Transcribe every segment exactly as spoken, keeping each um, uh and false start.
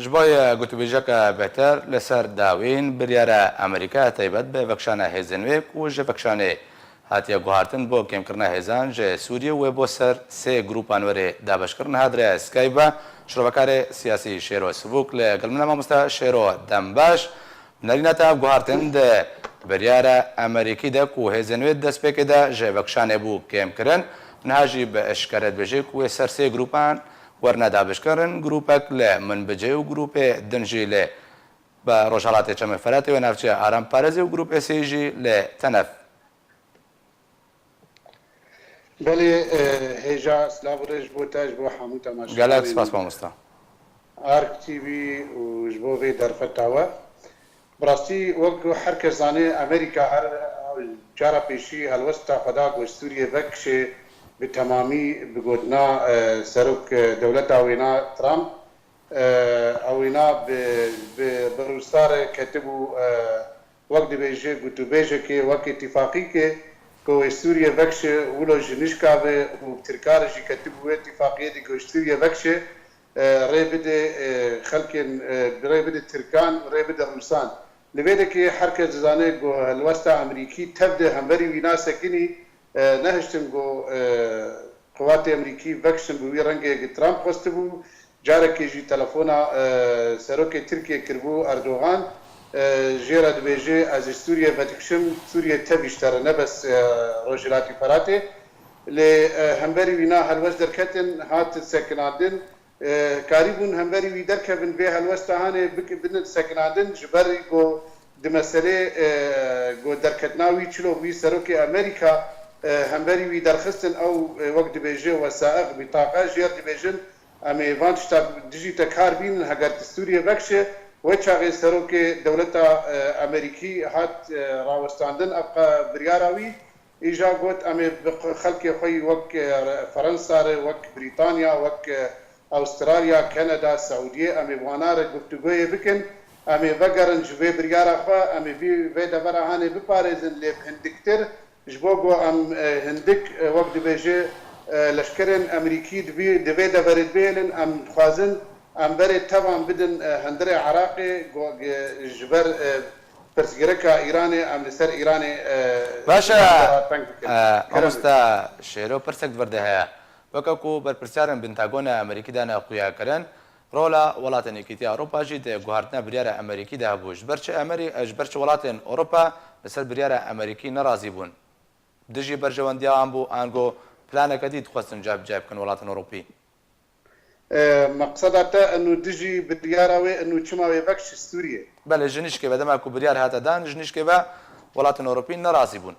Ji bo yê gotûbêjeke bêhtir li ser dawîn, biryara Amerîka taybet bi vekişana hêzên wê ku ji vekişanê hatiye guhartin bo kêmkirina hêzan ji Sûriyê wê bo ser sê grûpan were dabeşkirin hat rêya Skype ve. Şrovekarê siyasî Şêro Sivûk li gel min e. Mamoste Şêro, dem baş. Nerîna te ev guhartin di biryara Amerîkî de ku hêzên wê di destpêkê de ji vekişanê bû kêmkirin, niha jî bi eşkere dibêje ku wê ser sê grûpan werine dabeşkirin, grûpek li Minbicê û grûpê din jî li bi Rojhelatê Çemê Feratê wê navçeya Aram Parêzê û grûpê sê jî li Tenef. Belê, e, hêja, silav û rêz ji bo te, ji bo hemû temaşevanên Gelek spas mamosta. Ark T V û ji bo vê derfeta we. Bi rastî, wek ku her kes zanê, Amerîka her cara pêşî helwesta xwe da ku ji Sûriyê vekişê bi temamî bi gotina, e, serok, e, dewleta wêna Trump, e, ew wêna bi, bi, bi Rûsar ketibû, e, wek dibêje gotûbêjekê, wek îtîfaqîkê ku wê Sûriye vekişe wilo ji nişka ve û bi Tirka re jî ketibû wê îtîfaqiyê de ku ji Sûriye vekişe, e, rê bide, e, xelkên, e, rê bide Tirkan û rê bide Rûsan. Li vê dekê her kes dizane ku helwesta Amerîkî tev de hemberî wî nasekinî, e, nehiştin ku, e, Qewatê Amerîkî vekişin bi wî rengê ku Trump xwestibû. Carekê jî telefona, e, serokê Tirkiyê kiribû Erdogan. E, jê re dibêje, ez ji Sûriyê vedikişim, Sûriyê tevî ji te re, ne bes, e, Rojhilatî Feratê. Lê, e, hemberî wî na helwest derketin, hat sekinandin. E, karîbûn hemberî wî derkevin vê helwesta hanê bik-, binin sekinandin, ji ber ku di meselê, e, ku derketina wî çilo bûyî serokê Amerîka, e, hemberî wî derxistin, ew, e, wek dibêje, wesaiq, bîtaqa, jêr dibêjin, em ê van tişta dijî te kar bînin, heger tu Sûriyê vekişe, wê çaxê serokê dewleta, e, Amerîkî hat, e, rawestandin, ev qe-, biryara wî, Îja got, em ê bi xelkê xwe yî wek, e, Fransa re, wek Brîtanya, wek, e, Awistralya, Kanada, Seûdiyê, em ê bi wana re guftûgoyê bikin. Em ê vegerin ji vê biryara xwe, em ê vî, vê devera hanê biparêzin, lê bi hindiktir, ji bo ku em, e, hindik, e, wek dibêje, e, leşkerên Amerîkî di vî, di vê deverê bihêlin, em dixwazin em berê tevan bidin, e, hundirê Iraqê, ku, e, ji ber, e, pirsgirêka Îranê, em li ser Îranê, e, Baş e, teng bikin. E, Kerem. Mamosta Şêro, pirsek di vir de heye. Weke ku berpirsiyarên Pentagona Amerîkî dane xuyakirin, rola welatên Yekîtiya Ewropa jî di guhartina biryara Amerîkî de hebû. Ji ber çi Amerî-, ji ber çi welatên Ewropa li ser biryara Amerîkî nerazî bûn? Dijî berjewendiya wan bû, ango planeke dî dixwestin cebiceh bikin welatên Ewropî? E, meqseda te eno dijî biryara wê eno çima wê vekişî Sûriyê? Belê, ji nişkê ve, dema ku biryar hate dan, ji nişkê ve welatên Ewropî nerazî bûn.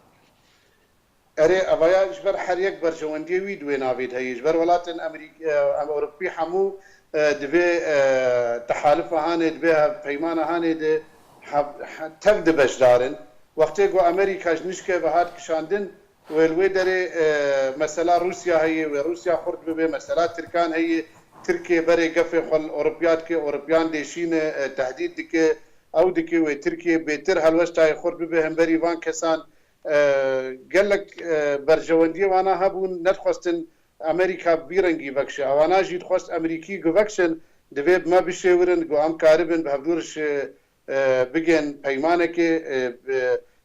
Erê, evaya ji ber her yek berjewendiyê wî di wê navê de heye. Ji ber welatên Amerîk-, e, em Ewropî hemû, e, di vê, e, tehalifa hanê, di vê hev-, peymana hanê de hev-, he-, tev de beşdar in. Wextê ku Amerîka ji nişkê ve hat kişandin, Wê li wê derê, e, mesela Rûsya heye, wê Rûsya xurt bibe, mesela Tirkan heye, Tirkiye berê gefê xwe li Ewropiya dike, Ewropiyan dêşîne, e, tehdît dike, ew dike wê Tirkiye bêtir helwestayê xurt bibe hemberî van kesan. E, gelek, e, berjewendiyê wana hebûn, nedixwestin Amerîka bi vî rengî vekişe. Ewana jî dixwest Amerîkî ku vekişin, divê bi me bişêwirin, ku em karibin bi hevdû re ji e, bigên peymanekê, e, bi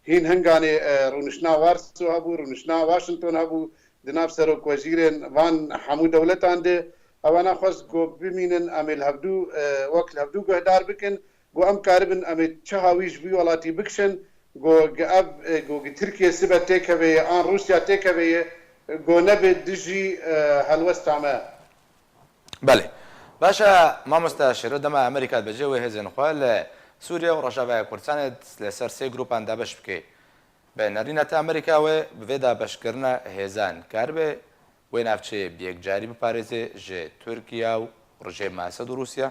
hîn hinganê, e, rûniştina Warsaw hebû, rûniştina Washington hebû, di nav serokwezîrên van hemû dewletan de, ewana xwest ku bimînin, em ê li hevdû, e, wek li hevdû guhdar bikin, ku em karibin, em ê çi hawî ji vî welatî bikişin, ku gi ev, e, ku gi Tirkiye sibe têkeve ye, an Rûsya têkeve ye, ku nebe dijî, e, helwesta me. Belê. Baş e, mamoste Şêro, dema Amerîka dibêje wê hêzên xwe li Sûriye û Rojavaya Kurdistanê li ser sê grûpan dabeş bike. Bi nerîna te Amerîka wê bi vê dabeşkirina hêzan karibe wê navçeyê bi yekcarî biparêze ji Tirkiye û rejîma Esed û Rûsya?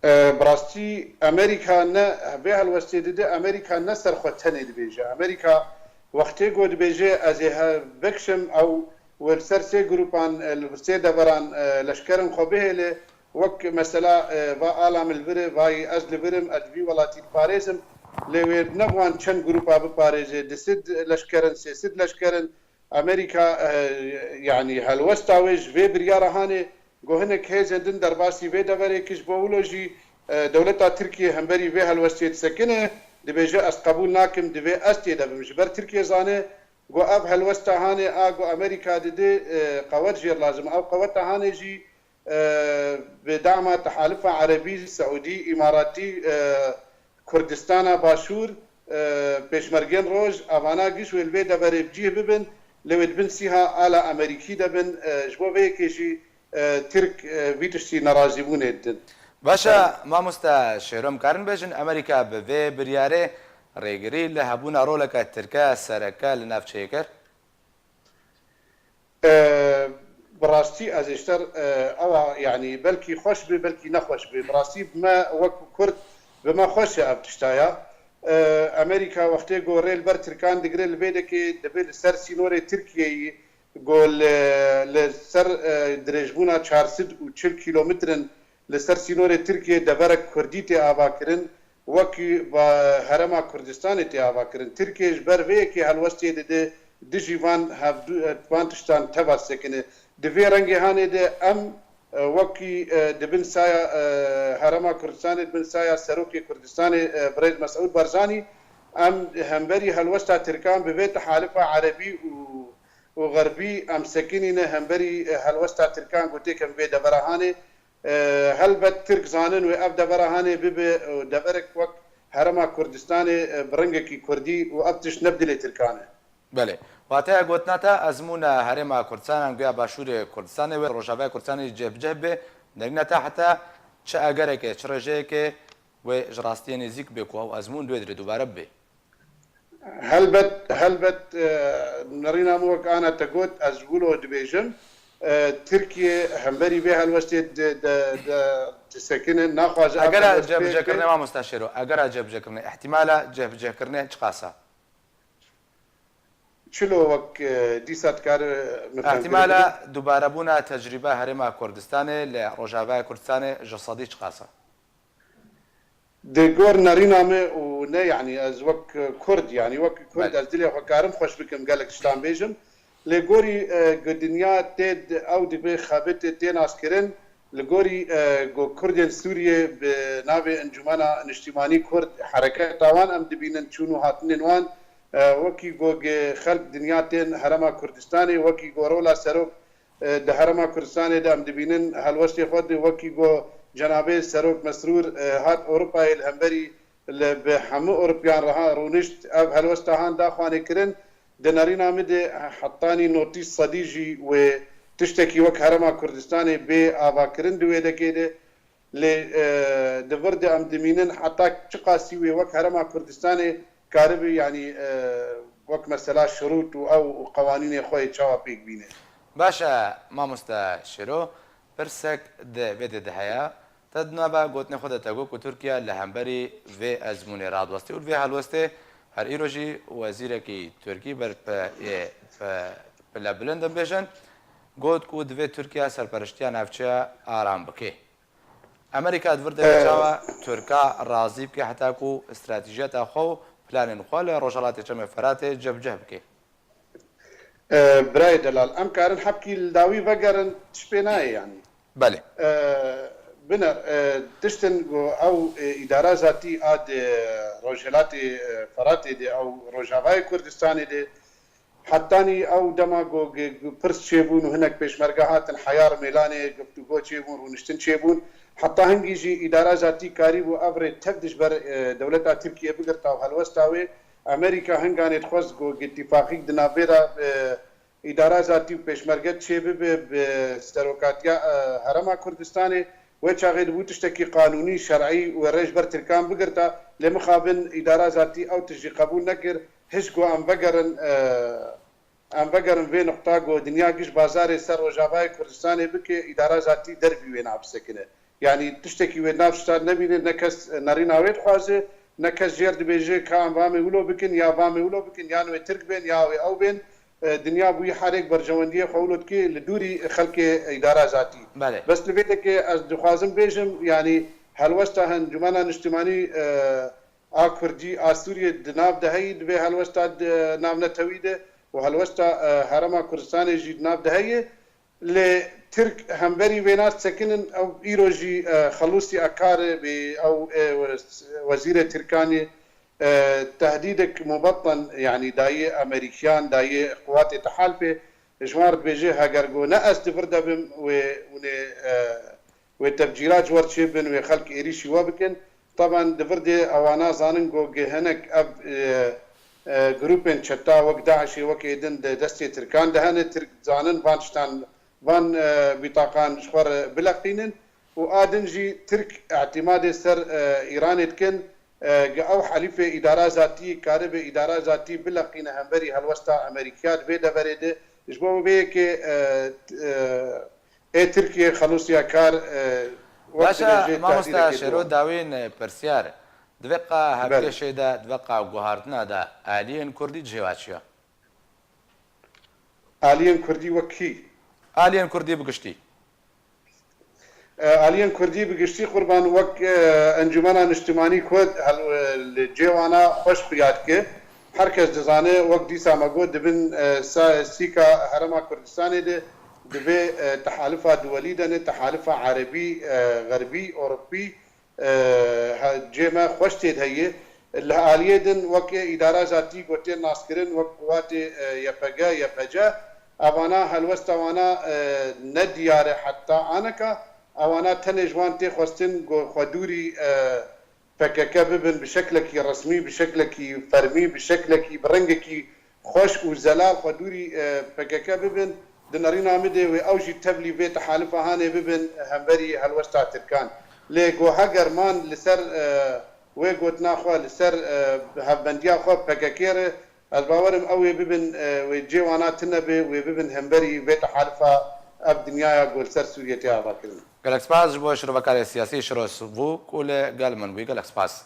E, bi rastî Amerîka ne, vê helwestê dide, Amerîka ne ser xwe tenê dibêje. Amerîka wextê ku dibêje, ez ê he-, vekişim, ew wê li ser sê grûpan, e, li sê deveran, e, leşkerên xwe bihêle, wek mesela, e, va ala min li vir e, vayî ez li vir im, ez li vî welatî diparêzim, lê wê ne bi wan çend grûpa biparêze, du sed leşkerin, sê sed leşkerin, Amerîka, e, yanî helwesta wê ji vê biryara hanê, Go hinek hêzên din derbasî vê deverê kir, ji bo wilo jî, e, dewleta Tirkiyê hemberî vê helwestê disekine, dibêje, ez qebûl nakim, divê ez tê de bim. Ji ber Tirkiye zane, go ev helwesta hanê a go Amerîka dide, e, qewet jêr lazim. Ew qeweta hanê jî, e, bi dama tehalifa erebî, seûdî, îmaratî, e, Kurdistana Başûr, e, pêşmergên roj, evana giş wê li vê deverê bi cih bibin, lê wê di bin sîha ala Amerîkî de bin, e, ji bo vê yekê jî, e, Tirk, e, vî tiştî nerazîbûnê didin. Baş e, mamoste Şêro, em karin bêjin Amerîka bi vê biryarê rêgirî li hebûna roleke Tirke sereke li navçeyê kir? E, bi rastî ez ê ji te re, e, ewa, yanî belkî xweş bê, belkî nexweş bê. Bi rastî bi me wek Kurd, bi me xweş e ev tişta ya. E, Amerîka wextê ku rê li ber Tirkan digire, li vê dekê dibê li ser sînorê Tirkiyeyê, ku li, li ser, e, dirêjbûna çar sed û çil kîlometrin li ser sînorê Tirkiyê deverek Kurdî tê avakirin, wekî ba-, Herêma Kurdistanê tê avakirin. Tirkiye ji ber vê yekê helwestê dide dijî van hevdu-, van tiştan teva sekine. Di vê rengê hanê de em, e, wekî, e, di bin saya, e, Herêma Kurdistanê, di bin saya Serokê Kurdistanê, e, Birêz Mesûd Barzanî, em hemberî helwesta Tirkan bi vê tehalifa erebî û, û xerbî em sekinîne, hemberî, e, helwesta Tirkan ku têkin vê devera hanê. E, helbet Tirk zanin wê ev devera hanê bibe, e, deverek wek Herêma Kurdistanê, e, bi rengekî Kurdî û ev tişt ne bi dilê Tirkan e. Belê. Wateya gotina te ezmûna Herêma Kurdistanan guya Başûrê Kurdistanê wê Rojavayê Kurdistanê cih bi cih bê, nerîna te heta çi egereke, çi rêjeyeke wê ji rastiyê nêzîk bê ku ew ezmûn duê dirê dubare bibe? Helbet, helbet, e, nerîna min wek ana te got, ez wilo dibêjim, e, Tirkiye hemberî vê helwestê di, di, di, disekine, naxwaze ev Egera helwest pêk be. Cihbicihkirinê, mamosta Şêro, egera cihbicihkirinê, ihtimala cihbicihkirinê çiqas e? Çilo wek, e, dîsa dikare min fem kiribe? Ihtimala dubarebûna tecrîba Herêma Kurdistanê li Rojavaya Kurdistanê ji sedî çiqas e? Di gor nerîna me û ne, yanî ez wek Kurd, yanî wek Kurd Belê. ez dilê xwe karim xweş bikim gelek tiştan bêjim. Lê gorî, e, ku dinya tê di-, ew dibe xebitê tê naskirin, li gorî, e, ku Kurdên Sûriyê bi navê Encûmena Niştîmanî Kurd hereketa wan em dibînin çûn û hatinên wan, e, wekî ku gi xelk dinya tên Herêma Kurdistanê, wekî ku rola serok e, di Herêma Kurdistanê de em dibînin helwestê xwe di wekî ku cenabê Serok Mesrûr, e, hat Ewropayê li hemberî li bi hemû Ewropiyan re ha rûnişt, ev helwesta han da xwanê kirin. Di nerîna min de hetanî notîs sedî jî wê tiştekî wek Herêma Kurdistanê bê avakirin di wê dekê de. Lê, e, di vir de em dimînin heta çiqasî wê wek Herêma Kurdistanê karibe, yanî, e, wek mesela şirût û ew qewanînê xwe yê çawa pêk bîne. Baş e, mamoste Şêro, pirsek di vê de de heye. Te di nava gotinê xwe de te got ku Tirkiye li hemberî vê ezmûnê radiwestî û li vê helwestê her îro jî wezîrekî Tirkî ber pe-, ê, pe-, pile bilind em bêjin, got ku divê Tirkiye serperiştiya navçeya aram bike. Amerîka di vir de çawa Tirka razî bike heta ku stratejiyeta xwe û planên xwe li Rojhelatê Çemê Feratê cebceh bike? E, birayê delal, em karin hebkî li dawî vegerin, tişt pê nayê yanî. Belê. E, biner, e, tiştin ku ew, e, îdara zatî a di Rojhelatê, e, Feratê de, ew Rojavayê Kurdistanê de, Hetanî ew dema ku ge-, ge-, pirs çêbûn û hinek pêşmerge hatin heyar mêlanê guftûgo çêbûn, rûniştin çêbûn. Heta hingî jî îdara zatî karîbû ev rê tev dijber, e, dewleta Tirkiye bigirta û helwesta wê. Amerîka hinganê dixwest ku îtîfaqîk di navbêra, e, îdara zatî û pêşmerge çêbibe bi serokatiya, e, Herêma Kurdistanê. Wê çaxê dibû tiştekî qanûnî, şer'î wê rê ji ber Tirkan bigirta. Lê mixabin îdara zatî ew tişt jî qebûl nekir. Hişk ku em vegerin, e, em vegerin vê nuqta ku dinya giş bazarê ser Rojavayê Kurdistanê bike, îdara zatî derbî wê nabisekine. Yanî tiştekî wê nav şta nebîne, ne kes nerîna wê dixwaze, ne kes jêr dibêje ka em va me wilo bikin, ya va me wilo bikin, yan wê Tirk bên, ya wê ew bên. E, dinya bûyî herêk berjewendiyê xwe wilo dike li dûrî xelkê îdara zatî. Belê. Bes li vê dekê ez dixwazim bêjim, yanî helwesta Encûmena Niştimanî, e, a Kurdî a Sûriyê di nav de heyî, di vê helwesta di navnetewî de û helwesta, e, Herêma Kurdistanê jî di nav de heye. Lê Tirk hemberî vêna sekinin, ew îro jî, e, Xelûsî Akar e, bê ew, e, wezîrê Tirkanê, e, tehdîdek mubeten, yanî dayê Amerîkiyan, dayê quwatê tehalfê, ji wan re dibêje, heger ku ne ez di vir de bim, wê hûn ê, e, wê tefcîrat ji we re çêbin, wê xelk êrîşî we bikin. Taban di vir de ewana zanin ku gi hinek ev, e, e, grûpên çeta wek DAIŞê, wek ê din di destê Tirkan de hene. Tirk zanin van tiştan, van, e, bîtaqan ji xwe re bileqînin û a din jî Tirk îtîmadê ser, e, Îranê dikin, e, gi ew helîfê îdara zatî karibe îdara zatî bileqîne hemberî helwesta Amerîkiya di vê deverê de. Ji bo vê yekê, e, t-, e, ê Tirkiye Xelûsî Akar, e, wek Baş e, dibêje, mamosta tehdîdekê Şêro, dewam. Dawên, e, pirsiyar. Di vê qa Belê. hevkêşê de, di vê qa guhartina de aliyên Kurdî cihê we çi ye? Aliyên Kurdî wek kî? Aliyên Kurdî bi giştî. E, aliyên Kurdî bi giştî, Qurban, wek, e, Encûmena Niştimanî ku hel-, li cê wana xweş xuya dike. Her kes dizane, wek dîsa me got, di bin, e, sa-, sîka Herêma Kurdistanê de, di vê, e, tehalifa duwelî de ne, tehalifa erebî, e, xerbî, ewropî, e, he-, cê me xweş tê de heye. Li aliyê din wek îdara zatî ku tên naskirin, wek quwatê, e, Y P G, Y P C, evana helwesta wana, e, ne diyar e heta aneka. Ewana tenê ji wan tê xwestin ku xwe dûrî, e, P K K bibin bi şeklekî resmî, bi şeklekî fermî, bi şeklekî bi rengekî xweş û zelal xwe dûrî, e, P K K bibin, di nerîna min de wê ew jî tevlî vê tehalifa hanê bibin hemberî helwesta Tirkan. Lê ku heger man li ser, e, wê gotina xwe, li ser, e, hevbendiya xwe P K K re, ez bawer im ew ê bibin, e, wê cê wana tune be, wê bibin hemberî vê tehalifa ev dinyaya ku li ser Sûriyê tê avakirin. Gelek spas ji bo şirovekarê siyasî Şiro Sivûk û li gel min bûyî. Gelek spas.